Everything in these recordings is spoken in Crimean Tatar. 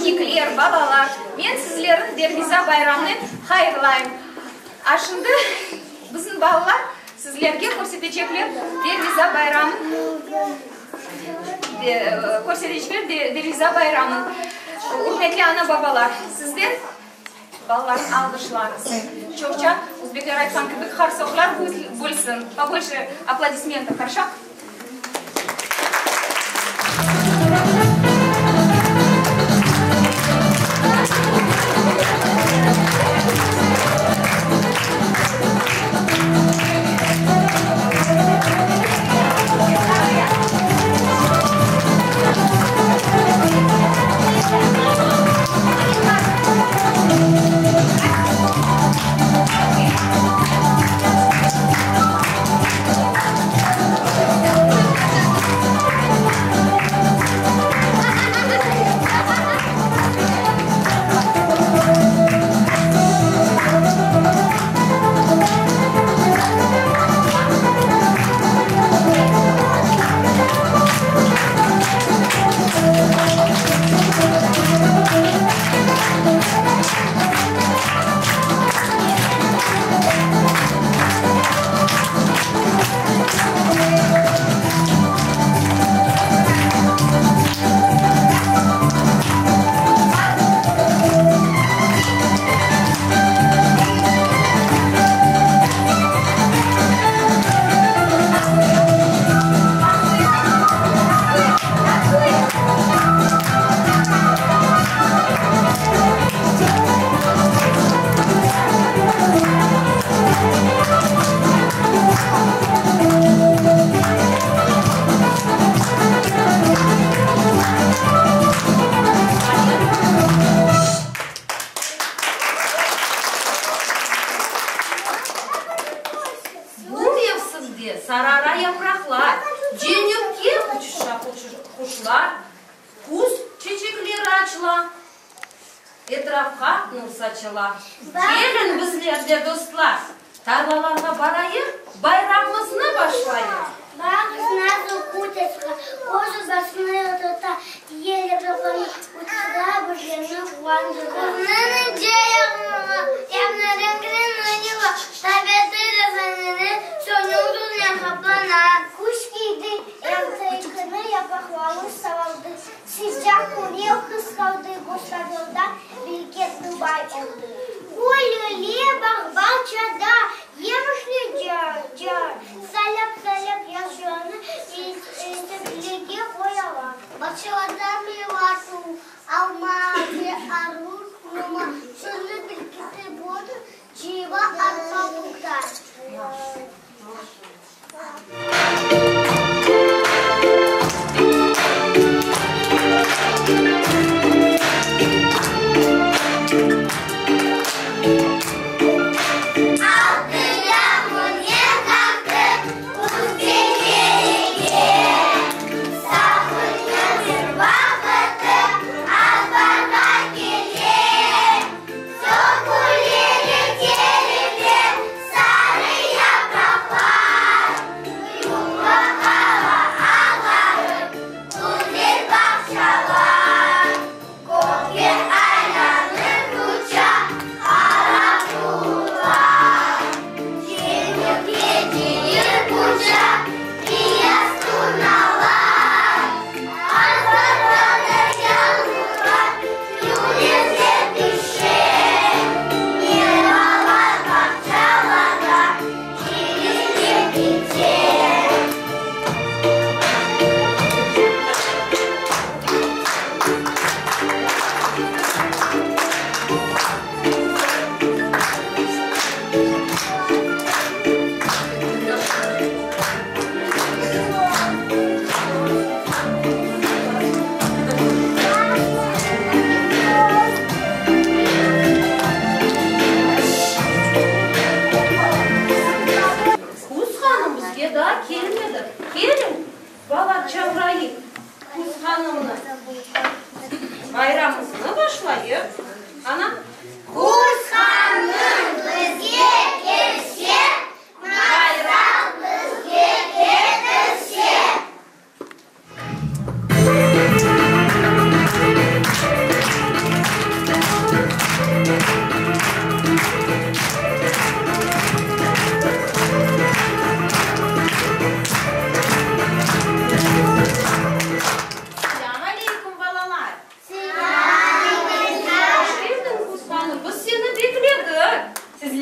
Öpüçnikler, balalar, men sizlerni Derviza bayramınen hayırlayım. A şimdi bizim balalar sizlerge körsetecekler Derviza bayramın, körsetecekler Derviza bayramın. Ürmetli ana-babalar, sizden balalarnı alğışlañız. Çoqça, özbekler aytqan kibi, qarsoqlar bölsin, pobольше aplodismentov, хорошо? Bu mevsimde sarara yapraqlar, cenüpke uçuşa quşlar, küz çeçekleri açıla, etrafqa nur saçıla. Keliñ bizler de, dostlar, tarlalarğa barayıq, bayramımıznı başlayıq. Küz hanım bizge daa kelmedi. Keliñ, bala, çağırayıq küz hanımnı. Bayramımıznı başlayıq. Ana. Küz hanım bizge kelse, masal bizge ketirse.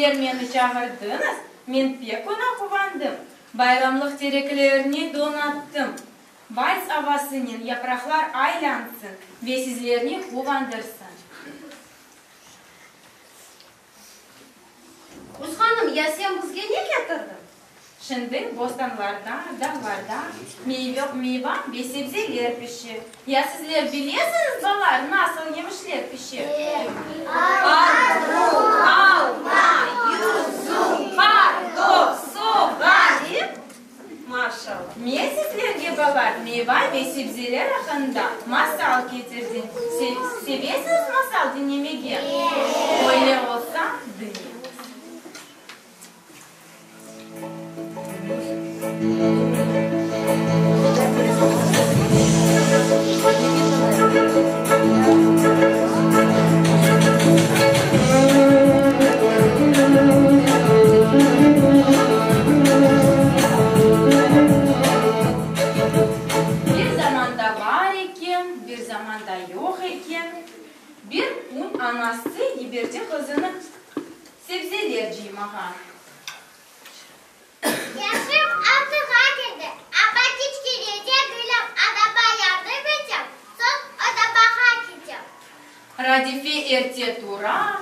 Sizler meni çağırdıñız, men pek oña quvandım. Bayramlıq tereklerni donattım. Vals avasınen yapraqlar aylansın ve sizlerni quvandırsın. Küz hanım, ya sen bizge ne ketirdiñ? Şimdi bostanlarda, dağlarda meyva ve sebzeler pişe. Ya sizler bilesiñiz, balalar, nasıl yemişler pişe? Armut, alma, yüzüm, qartop, soğan. Maşallah. Men sizlerge, balalar, meyva ve sebzeler aqqında masal ketirdim. Sevesiñiz masal diñlemege? Öyle olsa, diñleñiz. Bir zamanda bar eken, bir zamanda yoq eken, bir kün anası yiberdi qızını sebzeler cıymağa. Yaşım altığa kirdi, amma kiçkene degilim, anama yardım etem, soñ odabağa ketem. Radife erte tura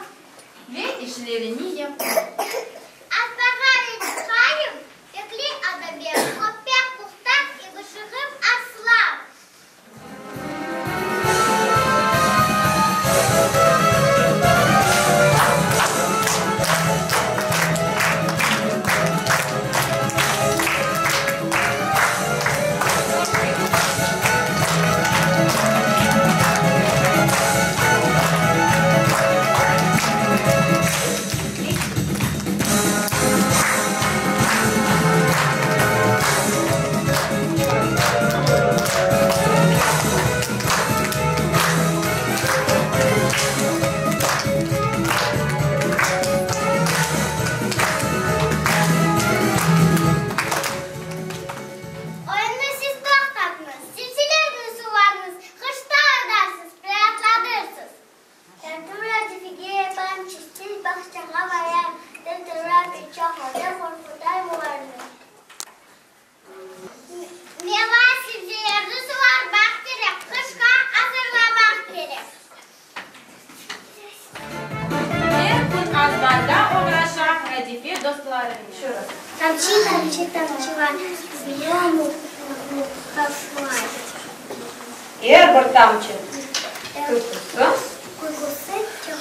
ve işlerini yapa. Azbarğa çıqayım, bekley anam meni, o pek muhtar, mışığım Aslan. Oyunnı siz toqtatıñız, sebzelerni suvarıñız, qışta odarsız, raatlanırsız. Yardım Radifege yapam, çistil bağçağa varam, Tıntıra bir çoq oda qorqutay olarnı. Meva, sebzelerni suvarmaq kerek, qışqa azırlamaq kerek. Er kün azbarda oğraşa Radife dostlarınen. Tamçı, tamçı, tamçılar, zlâmu qaflar. Er bir tamçı quyqusı. Quyqusı,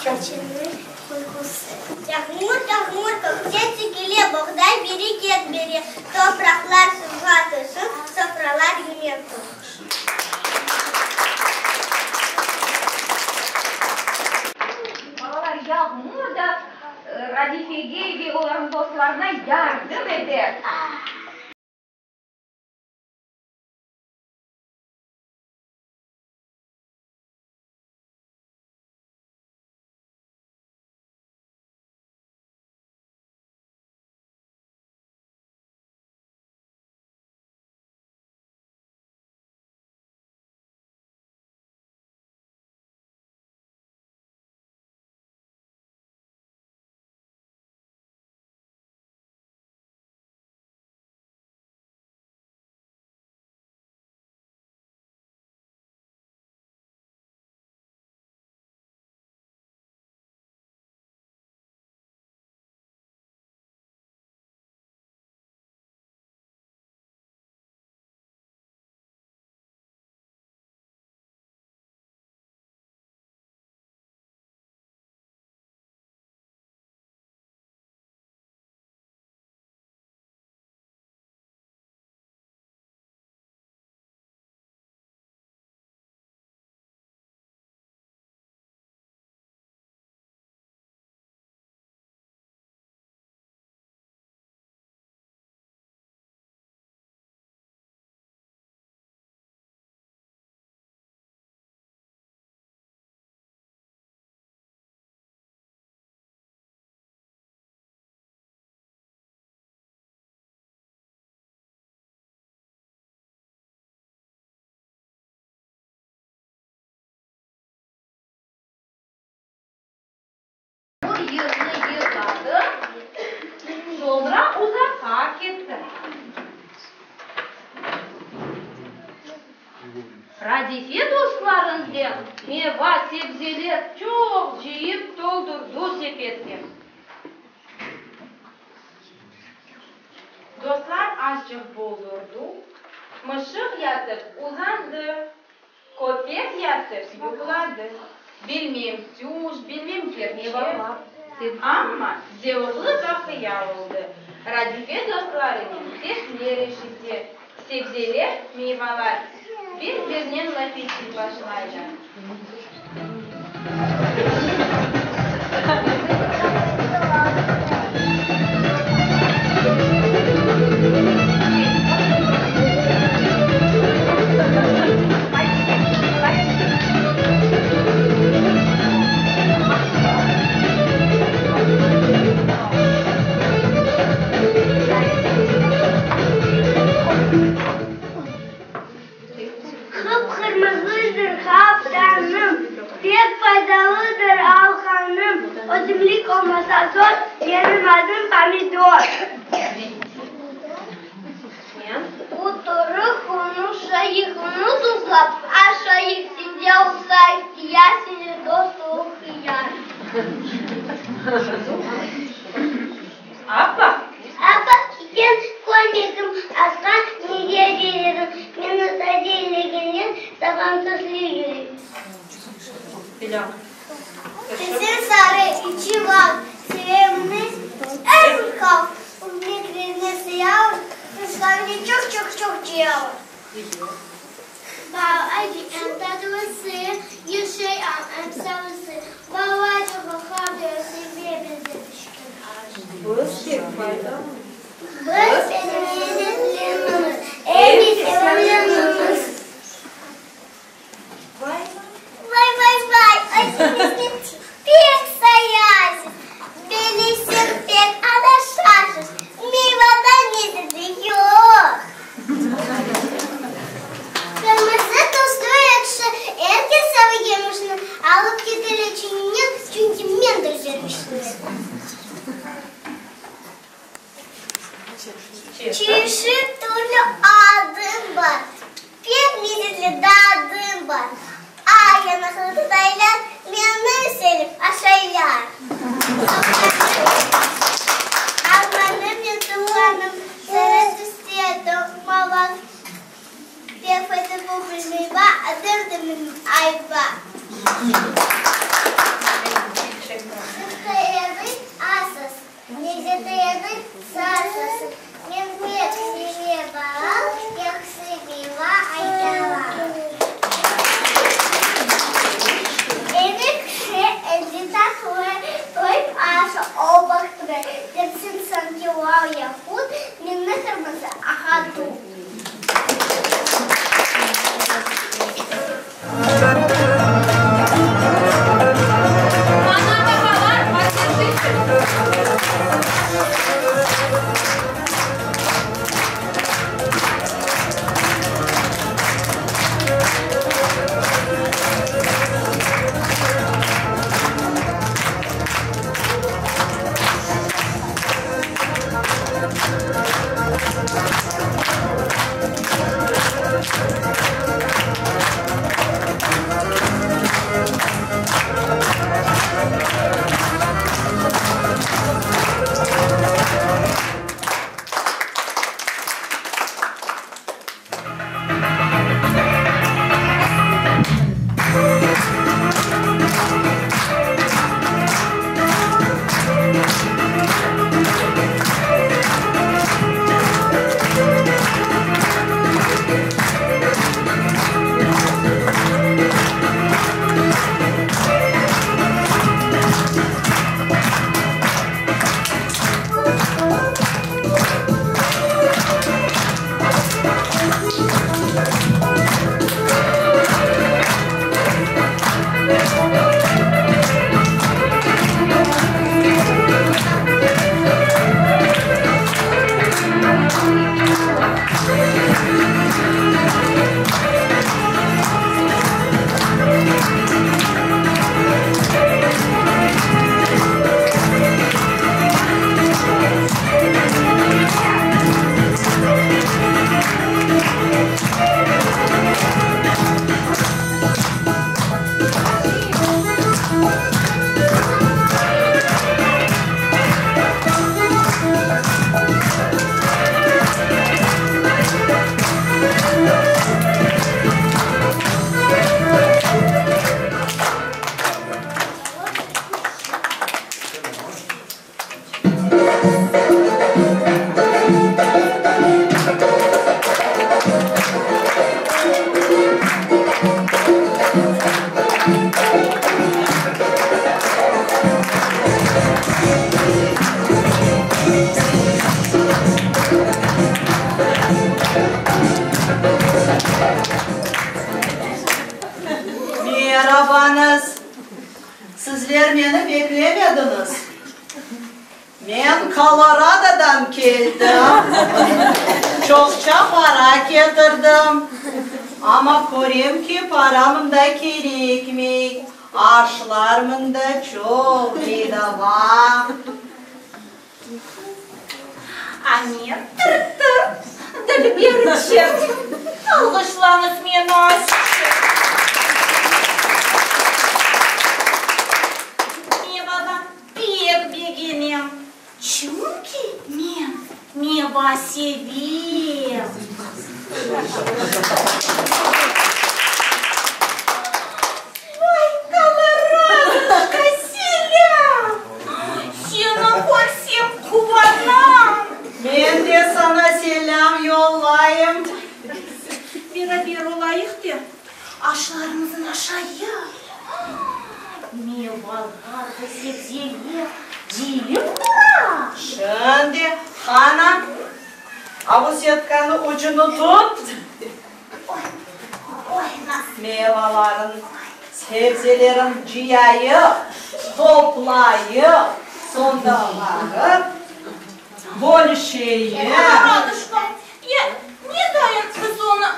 çoqçınıñ quyqusı. Yağmur, yağmur kökten töküle, boğday bereket bere, topraqlar suvğa toysun, sofralar yemek tolsun. Balalar, yağmur da Radifege ve olarnıñ dostlarına yardım ete. Bu yırnı yırladı. ketti. Radife dostlarınden meva, sebzeler çoq cıyıp toldurdı sepetke. Dostlar azçıq boldurdı, mışıq yatıp uzandı, köpek yatıp yuqladı. Bilmem tüş, bilmem kerçek, amma zevqlı vaqia oldı. Radife dostlarınen sesler eşite, sebzeler, meyvalar bir-birinen laf etip başlaylar. Qıp-qırmızıdır qaftanım, Pek faydalıdır alğanım, Ösümlik olmasa zor, Menim adım pomidor. Oturıp qonuşayıq, Onı tuzlap aşayıq, Sende olsa ihtiyar, Sende dost olur hıyar. Appaq. Appaq kiygen kölmegim, Asqan nege bererim? Meni sade eylegenler, Saña tüslü yürek. Tüsü sarı, içi bal, Sevimli er bir halq. Ürmetlerine sıyalım, Tışqanca çoq-çoq-çoq cıyalım. Bal acı, em tatlısı, Yeşil am, em sarısı. Balacağa qadrisi, Ve bizde pişken aş. Biz pek faydalı. Biz lezzetlimiz, em de sevimlimiz. Vay, vay, vay, özüñizni pek sayasız, Bilesem, pek adaşasız, Meyvadan lezzetli yoq. Qırmızı tüslü ekşi, er kes seve yemişni, Alıp keter içiñnen, çünki mendir cermişni. Çeşit türlü adım bar, Pek lezzetli dadım bar. Ay yanaqlı totaylar Meni sevip aşaylar. Almanı men tuvğanım, Sarı tüste toqmalar, Pek faydalı bir meyva, Adım da menim ayva. Sıfqayerniñ asas, Lezzetlerniñ sasası, Men pek seve bal, Yahşı meyva aytalar. Edi kişi, edi tatlı, Toyıp aşı o baqtı, Dersiñ sanki lal yaqut, Meni qırmızı aqa tut. Merabañız! Sizler meni beklemediñiz. Men Koloradodan keldim, çoqça para ketirdim, amma körem ki, para mında kerekmey, aşlar mında çoq bedava. A men tır-tır, dülberçik, alğışlañız meni azçıq. Mevadan pek begenem, çünki men meva sevem. Vay, koloraduşka, selâm! Seni körsem quvanam! Men de saña selâm yollayım. Beraber olayıq de, aşlarımızın aşayıq. Mevalar ve sebzeler cıyılıp tura. Şimdi, qana, avu setkanı ucunı tut. Mevaların, sebzelerin cıyayıq, toplayıq, soñda barıp bölüşeyik. Koloraduşka, ya ne dayın biz onı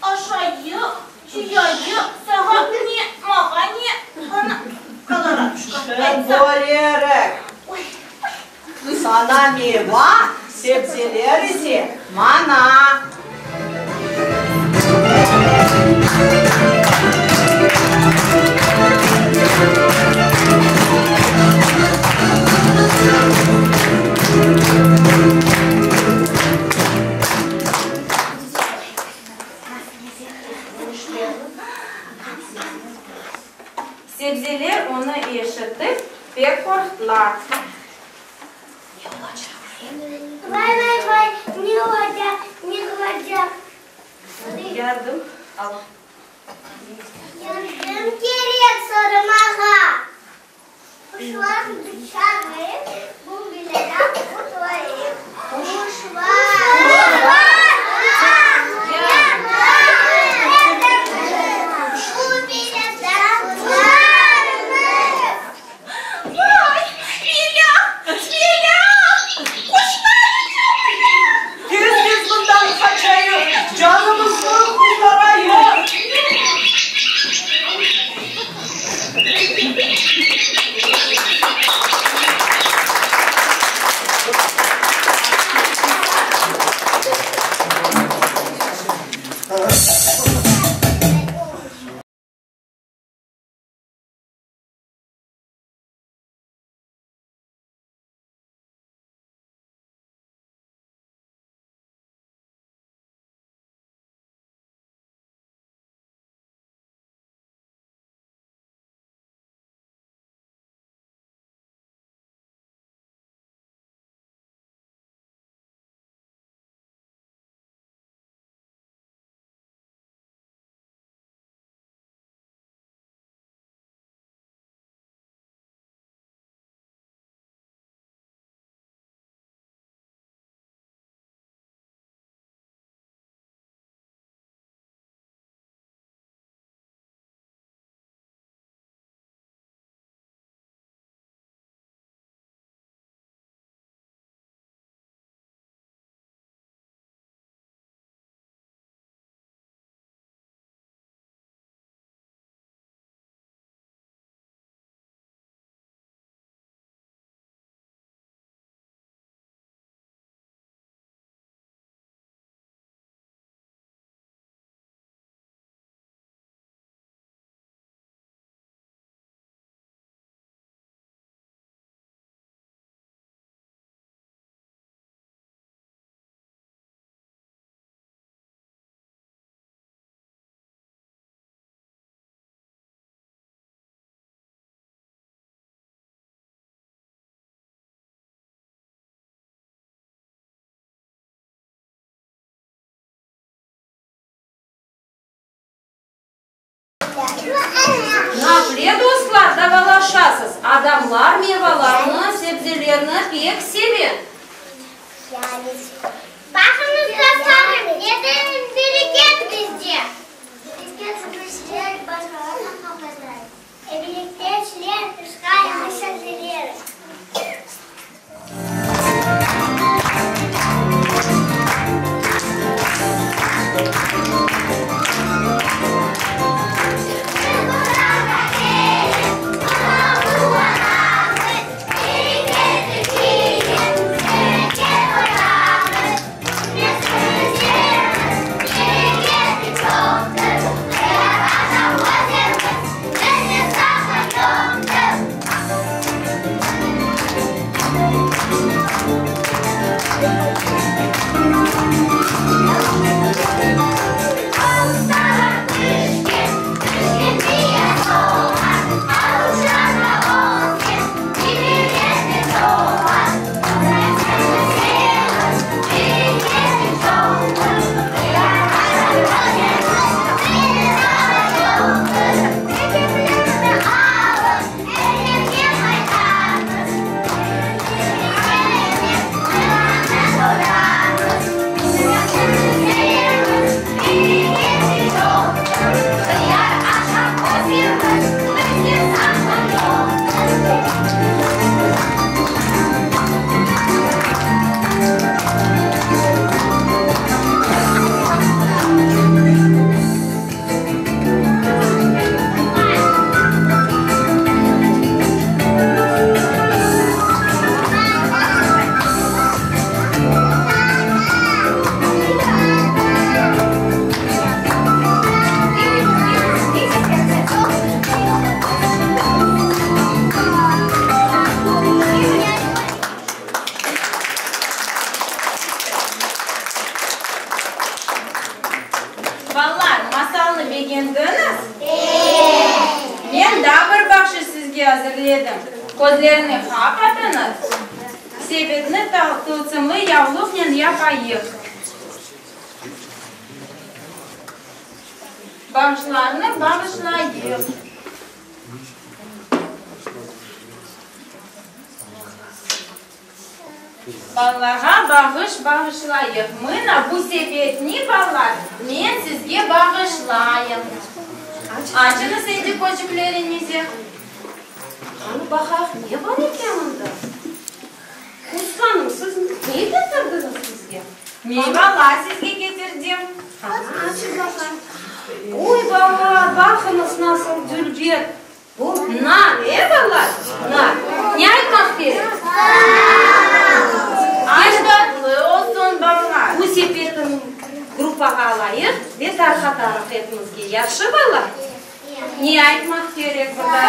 aşayıq, cıyayıq, sağa ne, mağa ne, qana, Koloraduşka, aytsa. Bölerik. Sana meva, sebzeler ise mana. Sebzeler onı eşitip, pek qorqtılar. Vay, vay, vay, ne olacaq, ne qılacaq? Yardım al. Yardım kerek soramağa. Quşlar uçayıq, bu belâdan qutulayıq. Quşlar. Bu belâdan qutularmız. Vay, belâ, belâ! Quşlar uça mında! Tez-tez mından qaçayıq, canımıznı qurtarayıq! Nafile dostlar, davalaşasız. Adamlar mevalarnı, sebzelerni pek seve. Baqıñız, dostlarım, neden bereket bizde? Bereket bizde, başqalarına. Balalar, masalnı begendiñiz? Men daa bir bahşış sizge azırledim. Közlerini qapatıñız, sepetni tılsımlı yavluqnen yapayıq. Bağışlarnı bağışlayıq. Balalarğa bağış bağışlayıq. Mına bu sepetni, balalar, men sizge bağışlayım. Açıñız endi közcükleriñizi. Qani baqayıq, ne bar eken mında? Küz hanım, siz ne ketirdiñiz bizge? Meyvalar sizge ketirdim. Qani, açıp baqayıq. Oy, balalar, baqıñız nasıl dülber. Bu nar, e, balalar? Nar. Ne aytmaq kerek? Aş tatlı olsun, balalar. Bu sepetni gruppağa alayıq ve tarqatarıq epimizge. Yahşı, balalar? Ne aytmaq kerek burada?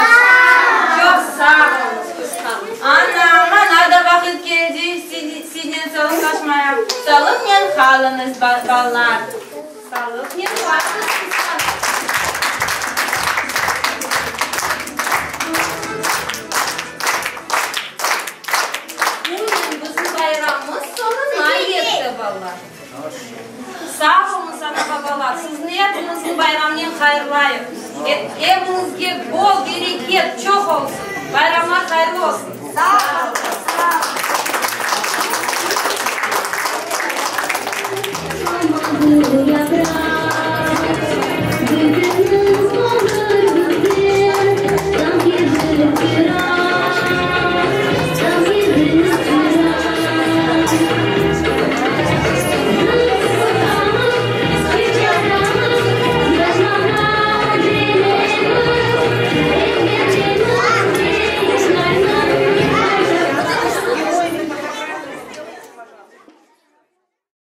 Çoq sağ oluñız, Küz hanım. Ana, maña da vaqıt keldi siznen sağlıqlaşmaya. Sağlıqnen qalıñız, balalar. Sağlıqnen qalıñız, Küz hanım. Bugün bizim bayramımız soñuna yetti, balalar. Sağ oluñız, ana-babalar, sizni epiñizni bayramnen hayırlayım. Eviñizge bol bereket, çoq olsun. Bayramlar hayırlı olsun. Sağ oluñız.